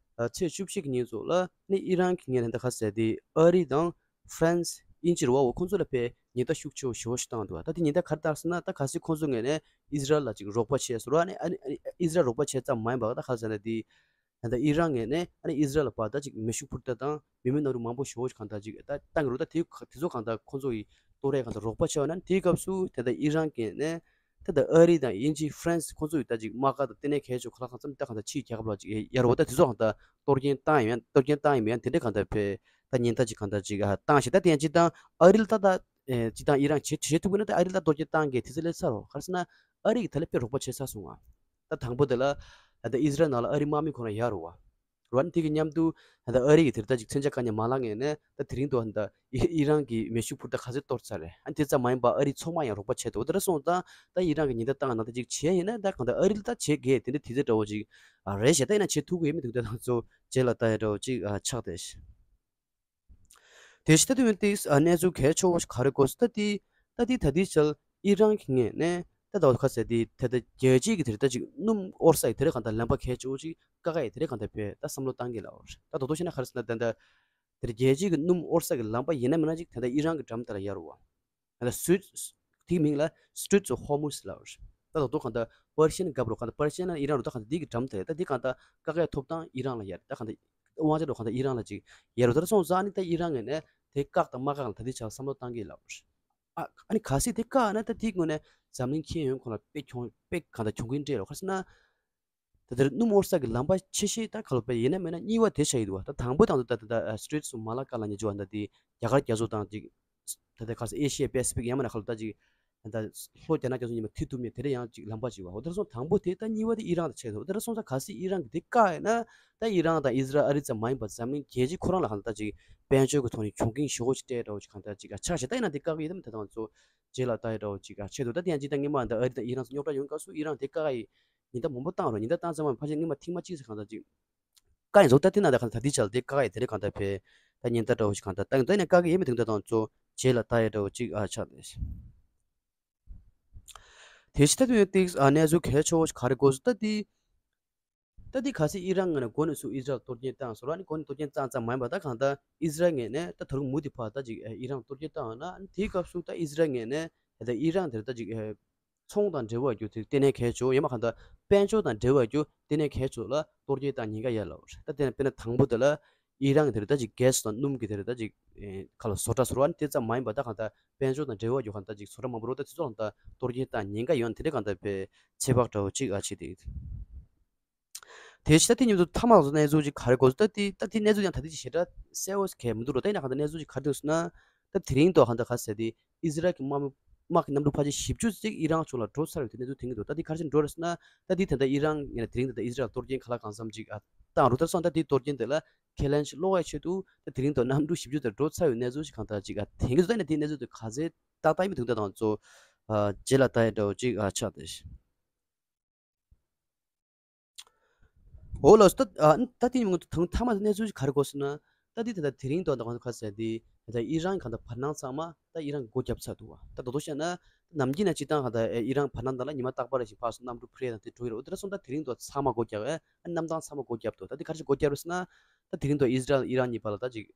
ཚེས་བཅུ་བཞི་གི་ཉིན་ཚོ་ལ་ནི་ཨི་རན་གྱི་ངོས་ནས་ད་ག་ཟེར་དེ་ཨ་རི་དང་ཧྥ་རན་སི་དབྱིན་ཇི་རེད་བ། འོ་ཁོང་ཚོ་ལ་པའི་ཉེན་བརྡ་ཤུགས་ཆེ་བོ་ཞེ་པོ་ཞིག་བཏང་འདུག་ད་དེ་ཉེན་བརྡ་ག་རེ་བཏང་ཟེར་ན། ད་གལ་སྲིད་ཁོང་ཚོ་ངོས་ནས་ཨི་ཟི་རལ་ལ་ཅིག་རོགས་པ་བྱས་ཟེར་བ་ནི། ཨ་ནི་ཨི་ཟི་རལ་རོགས་པ་བྱས་ཙམ་མ་ཡིན་པར་ད་ག་ཟེར་ན་དེ། ད་ལྟ་ཨི་རན་ངོས་ནས་ཨ་ནི་ཨི་ཟི་རལ་ལ་ཕར་ད་ཅིག་མེ་ཤུགས་འཕུར་མདའ་དང་མི་མེད་གནམ་གྲུ་མང་པོ་ཞེ་པོ་ཞིག་གང་ལྟར་ཅིག་ད་བཏང་གི་རེད། ད་དེ་དེ་ཚོ་གང་ལྟར་ཁོང་ཚོ་ཡི་ གཏོར་ཡས་གང་ལྟར་རོགས་པ་བྱས་པ་ན། དེའི་སྐབས་སུ་ད་ལྟ་ཨི་རན་གྱི་ནས་ད་ལྟ་ཨ་རི་དང་དབྱིན་ཇི་ཧྥ་རན་སི་ཁོང་ཚོ་ཡི་ད་ཅིག་དམག་སྒར་དང་ལྟེ་གནས་གལ་ཆེ་ཁོ་ལ་གང་འཚམ་ད་གང་ལྟར་ཕྱིའི་རྒྱལ་ཁབ་ལ་ཅིག་ཡར་རོ། ད་དེ་ཚོ་གང་ལྟར་གཏོར་སྐྱོན་བཏང་ཡིན་ཡང་གཏོར་སྐྱོན་བཏང་ཡིན་མིན་དེ་འདྲ་གང་ལྟར་དཔེ་ད་ཉེན་བརྡ་ཅིག་གང་ལྟར་ཅིག་ཨ་བཏང་ཞིག་ད་དེ་ཡང་སྤྱིར་བཏང་ཨ་རི་ལ་ད་ད་སྤྱིར་བཏང་ཨི་རན་བྱེད་བྱེད་ཐུབ་ཀྱི་ན། ད་ཨ་རི་ལ་གཏོར་སྐྱོན་བཏང་གི་དུས་ཚོད་སླེབས་ཚར་རོ། ག་རེ་ཟེར་ན་ཨ་རི་གི་ད་ལ་དཔེ་རོགས་པ་བྱེད་ཚར་སོང་ང་། ད་དང་པོ་དེ་ལ་ད་ཨི་ཟི་རལ་ནང་ལ་ཨ་རི་དམག་མི་ཁོ་རང་ཡར་རོ་བ། རོ་ཨ་ནི་དེ་གི་མཉམ་དུ་ད་ཨ་རི་གི་དེར་ད་ཅིག་མཚོན་ཆ་དཀའ་ཉེན་མ་ལག་ངེས་ནས་ད་དེ་རིང་དུ་ད་ཨི་རན་གི་མེ་ཤུགས་འཕུར་མདའ་ག་ཚོད་གཏོར་ཚར་རེད། ཨ་ནི་དེ་ཙམ་མ་ཡིན་པར་ཨ་རི་མཚོ་དམག་ཡང་རོགས་པ་བྱས་འདུག་དེ་འདྲ་སོང་ཙང་ད་ཨི་རན་གི་ཉེན་བརྡ་བཏང་ན་ད་ཅིག་བྱས་ཡིན་ན་ད་གང་ལྟར་ཨ་རི་ལ་ད་བྱེད་དགོས་དེ་འདྲ་དུས་ཚོད་འདྲ་བོ་ཅིག་ཨ་རེད་ཞེ་ད་ཡིན་ན་བྱེད་ཐུབ་ཀྱི་ཡོད་མི་འདུག་ད་ང་ཚོ་རྗེས་ལ་ད་ཡ་འདྲ་བོ་ཅིག་ཨ་ཆགས་བསྡད་ཤག་དེ་བཞིན་ད་དུང་ཡང་ཏིག་ཨ་གནས་ཚུལ་གལ་ཆེ་བོ་ཞིག་ག་རེ་གོ་སོང་ད་དེ། ད་དེ་ད་དེ་ཆལ་ཨི་རན་གྱི་ངོས་ནས་ད་ད་བར་ཁ་ཟེར་དེ་ད་ད་རྒྱལ་སྤྱིའི་གི་དེ་རེད་ད་ཅིག་སྣུམ་དབོར་ས་ཡི་དེ་རེད་གང་ལྟར་ལམ་པ་གལ་ཆེ་བོ་ཞིག་བཀག་ཡ་དེ་རེད་གང་ལྟར་བས་ད་བསམ་བློ་བཏང་གི་ལ་བར་ད་དོ་དོ་བྱས་ན་ག་རེ་ཟེར་ན་ད་ད་དེ་རྒྱལ་སྤྱིའི་གི་སྣུམ་དབོར་ས་གི་ལམ་པ་ཡིན་ན་མིན་ན་ཅིག་ད་ད་ཨི་རན་གི་འགྲམ་དེ་ལ་ཡར་བ། ད་ལྟ་སུད། དེའི་མིང་ལ་Straits of Hormuz ལབ་རེད། ད་ལྟ་གང་ལྟར་པར་ཤན་རྒྱབ་རོགས་གང་ལྟར་པར་ཤན་ན་ཨི་རན་རོ་ད་གང་ལྟར་འདི་གི་འགྲམ་དེ་རེད། ད་འདི་གང་ལྟར་བཀག་ཡ་ཐོབ་ཐང་ཨི་རན་ལ་ཡོད་རེད། ད་གང་ལྟར་དབང་ཆ་རོགས་གང་ལྟར་ཨི་རན་ལ་ཅིག་ཡོད་རོ། ད་སོང་ཙང་ཨ་ནི་ད་ཨི་རན་ངོས་ནས་དེ་བཀག་དང་མ་བཀག་ལ་ད་འདི་ཆ་བསམ་བློ་བཏང་གི་ལབ་རེད། ཨ་ཨ་ནི་གལ་སྲིད་དེ་བཀག་ན་ད་དེའི་ངོས་ནས་འཛམ་གླིང་ཁྱོན་ཡོངས་ཁོ་ལ་དཔེ་གྱོང་དཔེ་གང་ལྟར་གྱོང་གུན་སྤྲད་རོགས་ག་རེ་ཟེར་ན། ད་ལྟར་སྣུམ་དབོར་ས་གི་ལམ་པ་ཆེ་ཤོས་ད་ག་ལོ་པའི་ཡིན་ན་མིན་ན་གཉིས་པ་དེ་ཆགས་ཡོད་འདུག་བ། ད་དང་པོ་དང་ད་ད་ད་Straits of Malacca ལབ་མཁན་ཅིག་བ་ད་དེ་རྒྱ་གར་རྒྱ་མཚོ་དང་ཅིག་ད་ལྟ་ག་ས་ཨེ་ཤི་ཡ་པེ་སི་ཕིག་ཡང་མིན་ན་ག་ལོ་ད་ཅིག་ད་ལྷོ་རྒྱ་ནག་རྒྱ་མཚོ་གཉིས་མ་མཐུད་ཐུབ་མཁན་དེ་འདྲ་ཡང་ཅིག་ལམ་པ་ཅིག་བ། འོ་དེར་སོང་དང་པོ་དེ་ད་གཉིས་པ་དེ་ཨི་རན་དང་ཆགས་འདུག་འོ་དེར་སོང་ད་གལ་སྲིད་ཨི་རན་གི་དེ་བཀག་ཡོད་ན་ད་ཨི་རན་དང་ཨི་ཟི་རལ་ཨ་རི་ཙམ་མ་ཡིན་པར་འཛམ་གླིང་རྒྱལ་སྤྱི་ཁོ་རང་ལ་གང་ལྟར་ཅིག་དཔལ་འབྱོར་གི་ཐོག་ནས་གྱོང་གུན་ཞེ་པོ་ཅིག་སྤྲད་འདྲ་བོ་ཅིག་གང་ལྟར་ཅིག་ཆགས་ཤག་ད་ཡིན་ན་དེ་བཀག་གི་ཡོད་ད་མི་ད་དང་ཚོ་རྗེས་ལ་ལྟ་ཡ་འདྲ་བོ་ཅིག་ཆགས་འདུག་ད་དེ་ཡང་ཅིག་ད་སྔོན་མ་ད་ཨ་རི་དང་ཨི་རན་ཚོ་རྙོག་དྲ་ཡོང་སྐབས་སུ་ཨི་རན་དེ་བཀག་ཡི་ཉེན་བརྡ་མང་པོ་བཏང་རོགས། ཉེན་བརྡ་བཏང་ཙམ་མ་ཕལ་ཆེར་སྔོན་མ་ཐེངས་མ་གཅིག་ཙམ་གང་ལྟར་ཅིག་བཀག་ཡིན་ཚོ། ད་དེ་ན་ད་གང་ལྟར་ད་དེ་ཆ་ལ་དེ་བཀག་ཡི་དེ་རེད་གང་ལྟར་བས་ད་ཉེན་བརྡ་འདྲ་བོ་ཞིག་གང་ལྟར་ད་ཡིན་ད་ཡིན་ན་བཀག་གི་ཡོད་མི་འདུག་ད་དང་ཚོ་རྗེས་ལ་ལྟ་ཡ་འདྲ་བོ་ཅིག་ཨ་ཆགས་འདུག་དེ་ཕྱི་ད་དུང་ཡང་ཏིག་ཨ་གནས་ཚུལ་གལ་ཆེ་བོ་ཞིག་ག་རེ་གོ་སོང་ད་དེ། ད་དེ་གལ་སྲིད་ཨི་རན་ངོས་ནས་འགོ་ནས་ཚུར་ཨི་ཟི་རལ་གཏོར་སྐྱོན་བཏང་སོང་ར་ནི་འགོ་ནས་གཏོར་སྐྱོན་བཏང་ཙམ་མ་ཡིན་པར་ད་གང་ལྟར་ཨི་ཟི་རལ་ངོས་ནས་ད་ད་རུང་མུ་མཐུད་ཕར་ད་ཅིག་ཨི་རན་གཏོར་སྐྱོན་བཏང་ཡོད་ན་དེའི་སྐབས་སུ་ད་ཨི་ཟི་རལ་ངོས་ནས་ད་ཨི་རན་དེར་ད་ཅིག་ཚོང་དང་འབྲེལ་བ་ཡོད་རྒྱུ་དེ་ལྟེ་གནས་གལ་ཆེ་ཡོད་མ་གང་ལྟར་དཔལ་འབྱོར་དང་འབྲེལ་བ་ཡོད་རྒྱུ་ལྟེ་གནས་གལ་ཆེ་ལ་གཏོར་སྐྱོན་བཏང་ཉེན་ཁ་ཡོད་ལབ་རེད། ད་དེ་ནས་དཔེར་ན་དང་པོ་དེ་ལ་ཨི་རན་དེར་ད་ཅིག་གྷེ་སི་དང་སྣུམ་གྱི་དེར་ད་ཅིག་ཁ་ལ་བཟོ་གྲྭ་བཟོ་ར་ནི་དེ་ཙམ་མ་ཡིན་པར་ད་གང་ལྟར་དཔལ་འབྱོར་དང་འབྲེལ་བ་ཡོད་གང་ལྟར་ཅིག་བཟོ་གྲྭ་མང་པོ་རོ་ད་དེ་ཚོ་གང་ལྟར་གཏོར་སྐྱོན་བཏང་ཉེན་ཁ་ཡོད་ན་དེ་འདྲ་གང་ལྟར་བས་ཚོད་དཔག་འདྲ་བོ་ཅིག་ཨ་བྱེད་དེ། དེ་ཕྱི་ད་དེ་མཉམ་དུ་མཐའ་མ་ལ་གནས་ཚུལ་ཅིག་ག་རེ་གོ་སོང་ད་དེ་ད་དེ་གནས་ཚུལ་ཡང་ད་དེ་ཅིག་ཞེ་དྲག་གསལ་བོ་གལ་མི་འདུག་རོ། ད་ཡིན་ན་གང་ལྟར་གནས་ཚུལ་ཅིག་ག་རེ་འདུག་ཟེར་ན། ད་དེ་རིང་ཐོག་གང་ལྟར་ག་ཟེར་དེ་ཨི་ཟི་རལ་གྱི་དམག་མི་དམག་གི་གནམ་གྲུ་ཕལ་ཆེར་བཞི་བཅུ་ཙམ་ཨི་རན་ཕྱོགས་ལ་འགྲོ་ཚར་བའི་དེ་གནས་ཚུལ་ཐོན་གྱི་འདུག་ད་དེ་ག་རེ་བྱས་འགྲོ་རེད་ཟེར་ན། ད་དེ་ད་ལྟ་ཨི་རན་ངོས་ནས་དེ་རིང་ད་ལྟ་ཨི་ཟི་རལ་གཏོར་སྐྱོན་ག་ལ་གང་འཚམ་ཅིག་ཨ་བཏང་རུ་ད་སོང་ད་དེ་གཏོར་སྐྱོན་དེ་ལ་ཁས་ལེན་ཞིག་སློག་ཡའི་ཆེད་དུ་ད་དེ་རིང་ཐོག་གནམ་གྲུ་བཞི་བཅུ་དེ་འགྲོ་ཚར་བའི་གནས་ཚུལ་ཞིག་གང་ལྟར་ཅིག་ཨ་ཐོན་གྱི་འདུག་ད་ཡིན་ན་དེ་གནས་ཚུལ་དེ་ག་ཚོད་ཏག་ཏག་ཡིན་མི་འདུག་ད་དང་ཚོ་ཨ་རྗེས་ལ་ལྟ་ཡ་འདྲ་བོ་ཅིག་ཨ་ཆགས་བསྡད། འོ་ལགས་སོ། ད་ཨ་ད་དེ་ཡིན་དུས་དང་མཐའ་མ་དེ་གནས་ཚུལ་ཅིག་ག་རེ་གོ་སོང་ན། ད་དེ་ད་ལྟ་དེ་རིང་དོན་དག་ག་ཟེར་དེ་ད་ལྟ་ཨི་རན་གང་ལྟར་བར་སྣང་ཚང་མ་ད་ཨི་རན་གྱིས་སྒོ་བརྒྱབ་ཚར་འདུག་བ། ད་དོ་དོ་བཤད་ན་ནམ་རྒྱུན་ན་སྤྱིར་བཏང་གང་ལྟར་ཨི་རན་བར་སྣང་ནང་ལ་ཉི་མ་རྟག་པར་རེ་བཞིན་ཕར་ཚུར་གནམ་གྲུ་འཕུར་ཡ་དང་དེ་འགྲོ་གི་རེད། འོ་དེ་འདྲ་སོང་ད་དེ་རིང་དོན་ཚང་མ་སྒོ་བརྒྱབ་ཨེ་གནམ་ཐང་ཚང་མ་སྒོ་བརྒྱབ་འདུག་ད་དེ་ག་རེ་བྱས་སྒོ་བརྒྱབ་རེད་ཟེར་ན། ད་དེ་རིང་དོན་ཨི་ཟི་རལ་ཨི་རན་གཉིས་བར་ལ་ད་ཅིག་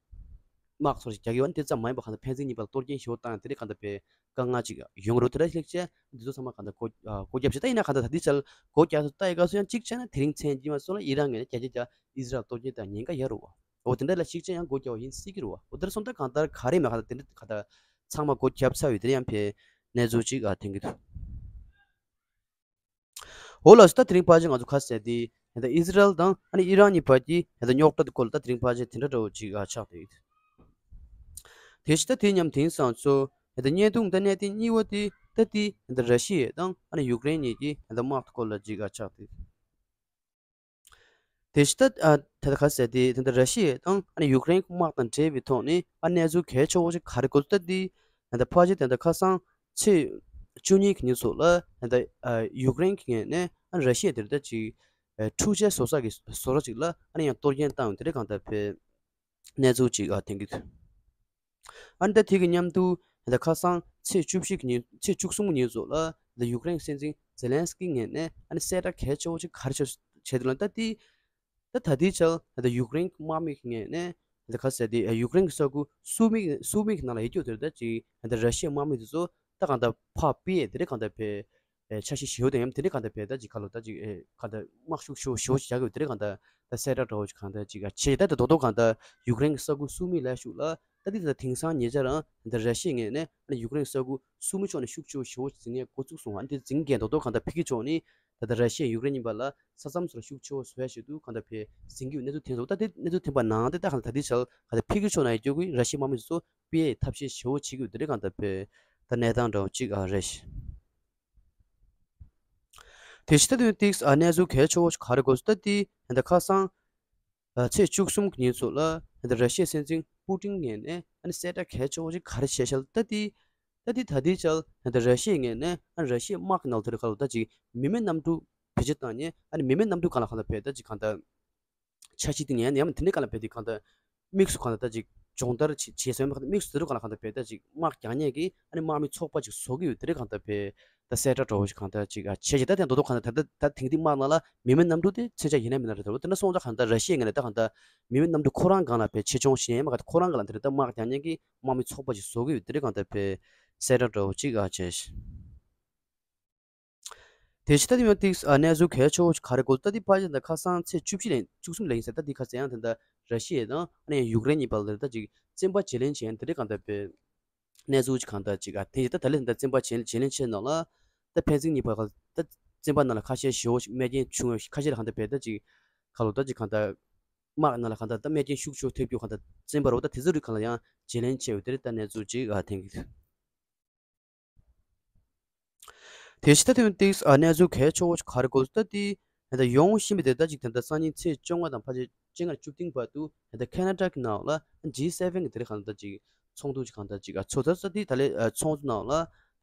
དམག་ཚོར་ཞིག་རྒྱག་གི་ཡོད་ན་དེ་ཙམ་མ་ཡིན་པར་གང་ལྟར་ཕན་ཚུན་གཉིས་བར་ལ་གཏོར་སྐྱོན་ཞེ་པོ་བཏང་ཡ་དེ་འདྲ་གང་ལྟར་བས་དཀའ་ངལ་ཅིག་ཡོང་གི་རེད། དེ་འདྲ་ཞིག་བྱས་འདི་ཚོ་ཚང་མ་གང་ལྟར་སྒོ་ཨ་སྒོ་བརྒྱབ་བྱས། ད་ཡིན་ན་གང་ལྟར་ད་ལྟའི་ཆར་སྒོ་བརྒྱབ་ཚར་ལྟ་ཡི་ག་སོ་ཡང་གཅིག་བྱས་ན་དེ་རིང་མཚན་དཀྱིལ་མ་སོང་ལ་ཨི་རན་ངོས་ནས་བརྒྱ་ཆ་བརྒྱ་ཨི་ཟི་རལ་གཏོར་སྐྱོན་དང་ཉེན་ཁ་ཡོད་རེད་བ། འོ་དེ་འདྲ་ལ་ཞིག་བྱས་ཡང་སྒོ་བརྒྱབ་པ་ཡིན་སྲིད་ཀྱི་རེད་བ། འོ་དེ་འདྲ་སོང་ད་གང་ལྟར་ག་རེ་མེད་གང་ལྟར་དེ་འདྲ་གང་ལྟར་ཚང་མ་སྒོ་བརྒྱབ་ཚར་ཡོད། དེ་ཡང་ཕའི་གནས་ཚུལ་ཅིག་ཨ་ཐོན་གྱི་འདུག་འོ་ལགས་སོ། ད་དེ་རིང་ཕལ་ཆེར་ང་ཚོ་ག་ཟེར་དེ་ད་ཨི་ཟི་རལ་དང་ཨ་ནི་ཨི་རན་གཉིས་བར་གྱི་ད་རྙོག་དྲ་དེ་སྐོར་ལ་ད་དེ་རིང་ཕལ་ཆེར་དེ་འདྲ་འདྲ་བོ་ཅིག་ཨ་ཆགས་བསྡད་ཡོད། དེ་བཞིན་ད་དེ་མཉམ་དེང་སང་ཚོ་ད་བརྙན་ཐུང་ད་གནད་དོན་གཉིས་པ་དེ་ད་དེ་ད་ར་ཤི་ཡ་དང་ཨ་ནི་ཡུཀ་རེན་གཉིས་ཀྱི་ད་དམག་དེ་སྐོར་ལ་ཅིག་ཨ་ཆགས་བསྡད་ཡོད། དེ་བཞིན་ད་ཨ་ད་ལྟ་ག་ཟེར་དེ་ད་ལྟ་ར་ཤི་ཡ་དང་ཨ་ནི་ཡུཀ་རེན་དམག་དང་འབྲེལ་བའི་ཐོག་ནས་ཨ་གནས་ཚུལ་གལ་ཆེ་བོ་ཞིག་ག་རེ་གོ་སོང་ད་དེ་ད་ལྟ་ཕལ་ཆེར་ད་ལྟ་ཁ་སང་ཚེས་བཅུ་གཉིས་ཀྱི་ཉིན་ཚོ་ལ་ད་ལྟ་ཨ་ཡུཀ་རེན་གྱི་ངོས་ནས་ཨ་ནི་ར་ཤི་ཡ་དེར་ད་ཅིག་ཨ་འཕྲུལ་ཆས་བཟོ་ས་གི་བཟོ་གྲྭ་ཅིག་ལ་ཨ་ནི་ཡང་གཏོར་སྐྱོན་བཏང་ཡོད། དེ་འདྲ་གང་ལྟར་བས་གནས་ཚུལ་ཅིག་ཨ་ཐོན་གྱི་འདུག་ཨ་ནི་ད་དེ་གི་མཉམ་དུ་ད་ལྟ་ཁ་སང་ཚེས་བཅུ་བཞི་གི་ཉིན་ཚེས་བཅུ་གསུམ་གྱི་ཉིན་ཚོ་ལ་ད་ཡུཀ་རེན་སྲིད་འཛིན་ཛེ་ལན་སི་ཀི་ངོས་ནས་ཨ་ནི་གསལ་བསྒྲགས་གལ་ཆེ་བོ་ཅིག་ག་རེ་བྱས་བྱས་འདུག་ལབ་ན། ད་དེ་ད་ད་ལྟའི་ཆར་ད་ལྟ་ཡུཀ་རེན་དམག་མི་གི་ངོས་ནས་ད་ག་ཟེར་དེ་ཡུཀ་རེན་གྱི་ས་ཁུལ་སུ་མིག་སུ་མིག་གི་ནང་ལ་ཡོད་རྒྱུ་དེར་ད་ཅིག་ད་ར་ཤི་ཡའི་དམག་མི་དེ་ཚོ་ད་གང་ལྟར་ཕར་ཕུད་ཡས་དེ་འདྲ་གང་ལྟར་བས་འཆར་གཞི་ཞེ་པོ་དང་ཡང་དེ་འདྲ་གང་ལྟར་བས་ད་ཅིག་ག་ལོ་ད་ཅིག་གང་ལྟར་དམག་ཤུགས་ཞེ་པོ་ཞེ་པོ་ཅིག་རྒྱག་གི་ཡོད། དེ་འདྲ་གང་ལྟར་ད་གསལ་བསྒྲགས་འདྲ་བོ་ཅིག་གང་ལྟར་ཅིག་བྱས། ད་ད་རྡོག་རྡོག་གང་ལྟར་ཡུཀ་རེན་གྱི་ས་ཁུལ་སུ་མིག་ལ་ཤུགས་ལ་ ད་འདི་ད་དེང་སང་ཉེ་ཆར་རང་ད་ར་ཤི་ཡའི་ངོས་ནས་ཨ་ནི་ཡུཀ་རེན་ས་ཁུལ་སུ་མི་ཕྱོགས་ནས་ཤུགས་ཆེ་བོ་ཞེ་བོ་འཛིང་ཡས་འགོ་བཙུགས་སོང་། ཨ་ནི་དེ་འཛིང་མཁན་རྡོག་རྡོག་གང་ལྟར་ཕ་གི་ཕྱོགས་ནས་ད་ལྟ་ར་ཤི་ཡ་ཡུཀ་རེན་གཉིས་བར་ལ་ས་མཚམས་སུ་ཤུགས་ཆེ་བོ་བཟོ་ཡ་ཞིག་ཏུ་གང་ལྟར་ཕེ་འཛིང་གི་ཡོད་གནས་ཚུལ་ཐོན་སོང་། ད་དེ་གནས་ཚུལ་ཐོན་པ་ནང་དེ་ད་གང་ལྟར་ད་ལྟའི་ཆར་གང་ལྟར་ཕ་གི་ཕྱོགས་ནས་ཡོད་རྒྱུ་གི་ར་ཤི་ཡའི་དམག་མི་ཚོ་སྤེལ་ཡས་ཐབས་ཤེས་ཞེ་བོ་བྱེད་ཀྱི་ཡོད། དེ་རེད། གང་ལྟར་ཕེ་ད་གནས་སྟངས་འདྲ་བོ་གཅིག་ཨ་རེད། དེ་ཕྱི་ད་དུང་ཏིག་ཨ་གནས་ཚུལ་གལ་ཆེ་བོ་ཞིག་ག་རེ་དགོས་སུ་ད་དེ་ད་ཁ་སང་ཨ་ཚེས་བཅུ་གསུམ་གྱི་ཉིན་ཚོ་ལ་ད་ར་ཤི་ཡའི་སྲིད་འཛིན་པུ་ཏིན་ངོས་ནས་ཨ་ནི་གསལ་བསྒྲགས་གལ་ཆེ་བོ་ཞིག་ག་རེ་བྱས་ཤག་ད་དེ་ད་དེ་ད་དེ་ཆར་ད་ར་ཤི་ཡའི་ངོས་ནས་ཨ་ནི་ར་ཤི་ཡའི་དམག་གི་ནང་དེ་རུ་ཁ་ལོ་ད་ཅིག་མི་མེད་གནམ་གྲུ་བེད་སྤྱོད་བཏང་ནས་ཨ་ནི་མི་མེད་གནམ་གྲུ་གང་ལ་གང་ལ་བེད་ད་ཅིག་གང་ལྟར་འཆར་གཞི་དེ་ཉན་ཡང་དེ་ནས་གང་ལ་བེད་དེ་གང་ལྟར་དམིགས་སུ་གང་ལ་ད་ཅིག་སྦྱོང་བརྡར་བྱེད་བྱེད་སོང་ཡང་དམིགས་སུ་དེ་རུ་གང་ལ་གང་ལྟར་བེད་ད་ཅིག་དམག་རྒྱག་མཁན་གྱི་ཨ་ནི་དམག་མི་ཚོགས་པ་ཅིག་བཟོ་གི་ཡོད། དེ་རུ་གང་ལྟར་བེད་ད་གསལ་བསྒྲགས་འདྲ་བོ་ཞིག་གང་ལྟར་ཅིག་ཨ་བྱས་ཅིག་ད་དེ་མདོ་མདོ་གང་ལྟར་ད་ད་དེང་དུས་དམག་ནང་ལ་མི་མེད་གནམ་གྲུ་དེ་མཚོན་ཆ་ཡིན་ན་མིན་ན་རེད་དོ། དེ་འདྲ་སོང་ཙང་གང་ལྟར་ར་ཤི་ཡའི་ངོས་ནས་ད་གང་ལྟར་མི་མེད་གནམ་གྲུ་ཁོ་རང་སྒང་ལ་བེད་ཆེ་ཆུང་ཞིག་ཡིན་ཡང་མ་གང་ལྟར་ཁོ་རང་སྒང་ལ་དེ་རུ་ད་དམག་རྒྱག་མཁན་གྱི་དམག་མི་ཚོགས་པ་ཅིག་བཟོ་གི་ཡོད། དེ་རུ་གང་ལྟར་བེད་གསལ་བསྒྲགས་འདྲ་བོ་ཅིག་ཨ་བྱས། དེ་ཕྱི་ད་དེ་མ་ཏིག་ཨ་གནས་ཚུལ་གལ་ཆེ་བོ་ཞིག་ག་རེ་དགོས་ད་དེ་ཕ་ཇི་ད་ཁ་སང་ཚེས་བཅུ་བཞི་ལ་བཅུ་གསུམ་ལ་ཡིན་ཟེར། ད་དེ་ཁ་སང་ཡང་དེ་འདྲ་ར་ཤི་ཡ་དང་ཨ་ནི་ཡང་ཡུཀ་རེན་གཉིས་བར་ལ་ད་ཅིག་བཙན་པ་བརྗེ་ལེན་བྱས་ཡང་དེ་འདྲ་གང་ལྟར་བེད་གནས་ཚུལ་ཅིག་གང་ལྟར་ཅིག་ཨ་དེ་ད་ད་ལས་ད་བཙན་པ་བརྗེ་བརྗེ་ལེན་བྱས་ནང་ལ་ད་ཕན་ཚུན་གཉིས་བར་ཁ་ད་བཙན་པ་ནང་ལ་ཁ་ཤས་ཞེ་བོ་ཞིག་རྨས་སྐྱོན་བྱུང་བ་ཁ་ཤས་ལ་གང་ལྟར་བེད་ད་ཅིག་ཁ་ལོ་ད་ཅིག་གང་ལྟར་དམག་ནང་ལ་གང་ལྟར་ད་རྨས་སྐྱོན་ཤུགས་ཆེ་ཐེབས་རྒྱུ་གང་ལྟར་བཙན་པ་རོ་ད་དེ་ཚོ་རིགས་གང་ལ་ཡང་བརྗེ་ལེན་བྱས་ཡོད། དེ་རེད་ད་གནས་ཚུལ་ཅིག་ཨ་ཐེངས་ཀྱི། དེ་ཕྱི་ད་དེ་ཏིག་ཨ་གནས་ཚུལ་གལ་ཆེ་བོ་ཞིག་ག་རེ་དགོས་ད་དེ་ད་ཡོང་བཞིན་པའི་དེ་ད་ཅིག་དེ་ད་སང་ཉིན་ཚེས་བཅོ་ལྔ་དང་ཕལ་ཆེར་བཅོ་ལྔ་བཅུ་བདུན་བར་དུ་ད་ཁེ་ན་ཌ་གི་ནང་ལ་ཇི་སེ་ཝེན་གི་དེ་རིང་གང་ད་ཅིག་ཚོགས་འདུ་ཅིག་གང་ད་ཅིག་ཨ་ཚོགས་ད་ས་དེ་ད་ལས་ཨ་ཚོགས་འདུ་ནང་ལ་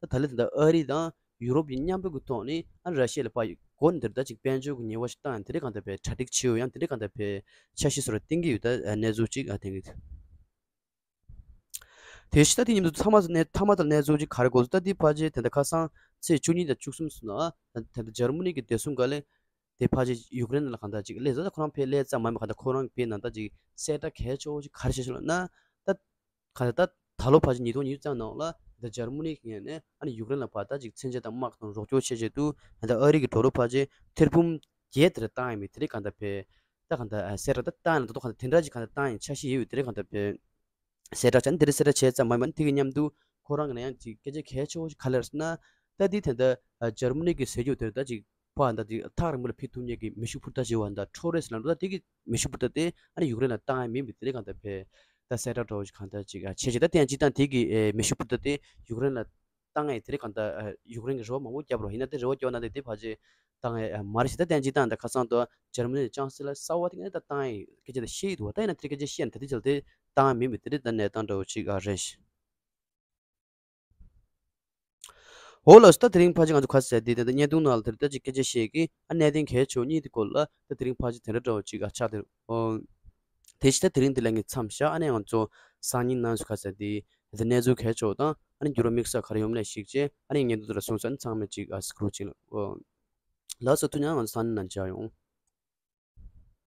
ད་ད་ལས་དེ་ད་ཨ་རི་དང་ཡུ་རོབ་ཀྱི་མཉམ་འབྲེལ་གི་ཐོག་ནས་ཨ་ར་ཤི་ཡ་ལ་ཕར་སྒོ་ནས་དེ་ད་ཅིག་དཔལ་འབྱོར་གི་ཉེས་པ་ཞིག་བཏང་ཡང་དེ་རིང་གང་ད་བེད་གྲ་སྒྲིག་བྱེད་ཡོད། ཡང་དེ་རིང་གང་ད་བེད་འཆར་གཞི་བཟོ་ར་བཏིང་གི་ཡོད། ད་གནས་ཚུལ་ཅིག་ཨ་ཐེངས་ཀྱི། དེ་ཕྱི་ད་དེ་མཉམ་དུ་ཐ་མ་གནས་ཐ་མ་དང་གནས་ཚུལ་ཅིག་ག་རེ་དགོས་ད་དེ་ཕལ་ཆེར་དེ་འདྲ་ཁ་སང་ཚེས་བཅུ་གཉིས་དང་བཅུ་གསུམ་སོང་ན་དེ་འདྲ་འཇར་མ་ནི་གི་བདེ་སྲུང་བཀའ་བློན་དེ་ཕལ་ཆེར་ཡུཀ་རེན་ལ་གང་ལྟར་ཅིག་སླེབས་ས་ད་ཁོ་རང་ཕེབས་སླེབས་ཙམ་མ་མ་གང་ལྟར་ཁོ་རང་གི་ཕེབས་ནང་ད་ཅིག་གསལ་བསྒྲགས་གལ་ཆེ་བོ་ཅིག་ག་རེ་བྱས་ཤག་ལབ་ན་ད་གང་ལྟར་ད་ད་ལོ་ཕལ་ཆེར་ཉིས་སྟོང་ཉི་ཤུ་རྩ་ལྔ་ནང་ལ་ད་འཇར་མ་ནི་གི་ངོས་ནས་ཨ་ནི་ཡུཀ་རེན་ལ་ཕར་ད་ཅིག་མཚོན་ཆ་དང་དམག་དང་རོགས་སྐྱོར་བྱེད་ཆེད་དུ་ད་ཨ་རི་གི་ཌོ་ལར་ཕལ་ཆེར་ཐེར་འབུམ་བརྒྱད་དེ་འདྲ་བཏང་ཡོད་མེད་དེ་རིང་གང་ལྟར་ཕེབས། ད་གང་ལྟར་ཨ་གསལ་བསྒྲགས་ད་བཏང་ཡང་ད་དུང་གང་ལྟར་དེ་འདྲ་ཅིག་གང་ལྟར་བཏང་ཡང་འཆར་གཞི་ཡོད་ཡོད་དེ་རིང་གང་ལྟར་ཕེབས། གསལ་བསྒྲགས་བྱས་ནས་དེ་རིང་གསལ་བསྒྲགས་བྱས་ཙམ་མ་ཡིན་པར་དེ་གི་མཉམ་དུ་ཁོ་རང་གི་ནང་ཡང་ཅིག་སྐད་ཆ་གལ་ཆེ་བོ་ཞིག་ག་རེ་རེད་ཟེར་ན། ད་དེ་དེ་འདྲ་ཨ་འཇར་མ་ནི་གི་ཟེར་རྒྱུ་དེ་ད་ཅིག་ཕར་ད་དེ་ཐག་རིང་པོ་ལ་ཕེབས་ཐུབ་མཁན་གྱི་མེ་ཤུགས་འཕུར་མདའ་ཞིག་བ་ད་ཊོ་རེས་ལབ་འདུག་ད་དེ་གི་མེ་ཤུགས་འཕུར་མདའ་དེ་ཨ་ནི་ཡུཀ་རེན་ལ་བཏང་ཡ་མིན་པའི་དེ་རིང་གང་ལྟར་ཕེབས། ད་གསལ་བསྒྲགས་འདྲ་བོ་ཞིག་གང་ལྟར་ཅིག་ཨ་བྱས་ཅིག་ད་དེ་ཡང་སྤྱིར་བཏང་དེ་གི་ཨེ་མེ་ཤུགས་འཕུར་མདའ་དེ་ཡུཀ་རེན་ལ་བཏང་ཡས་དེ་རིང་གང་ལྟར་ཨ་ཡུཀ་རེན་གྱི་རེ་བ་མང་པོ་བརྒྱབ་རོགས། ཡིན་ན་དེ་རེ་བ་བརྒྱབ་ན་དེ་དེ་ཕལ་ཆེར་བཏང་ཡས་ཨ་མ་རེད་ཞེས་ད་དེ་ཡང་སྤྱིར་བཏང་ད་ཁ་སང་དུ་འཇར་མ་ནི་ལྕང་སི་ལ་གསར་བ་དེ་ངས་ད་བཏང་ཡས་སྐད་ཆ་དེ་བཤད་ཡི་འདུག་བ། ད་ཡིན་ན་དེ་སྐད་ཆ་བཤད་ཡིན་ད་དེ་ཅིག་དེ་བཏང་ཡས་མིན་པའི་དེ་རིང་ད་གནས་སྟངས་འདྲ་བོ་ཅིག་ཨ་རེད། འོ་ལགས་སོ། ད་དེ་རིང་ཕལ་ཆེར་ང་ཚོ་ག་ཟེར་དེ་ད་བརྙན་ཐུང་ནང་ལ་དེར་ད་ཅིག་སྐད་ཆ་བཤད་ཀྱི་ཨ་གནད་དོན་གལ་ཆེ་བ་གཉིས་དེ་སྐོར་ལ་ད་དེ་རིང་ཕལ་ཆེར་དེ་འདྲ་འདྲ་བོ་ཅིག་ཨ་ཆགས་དེ། ཨོ། དེ་ཕྱི་ད་དེ་རིང་འདི་ལ་ངས་མཚམས་བཞག་ཨ་ནི་ང་ཚོ་སང་ཉིན་ནང་ཚོ་ག་ཟེར་དེ་ད་གནས་ཚུལ་གལ་ཆེ་བ་དང་ཨ་ནི་འགྱུར་བ་དམིགས་བསལ་ག་རེ་ཡོང་མིན་ལ་གཞིགས་བྱས་ཨ་ནི་བརྙན་ཐུང་དེ་ལ་བཟུང་ས་ཨ་ནི་ཚང་མས་ཅིག་ཨ་སྐུ་རོགས་ཅིག་ལ། ཨོ། ལགས་སོ། ཐུགས་རྗེ་ཆེ། ང་ཚོ་སང་ཉིན་ནང་མཇལ་ཡོང་།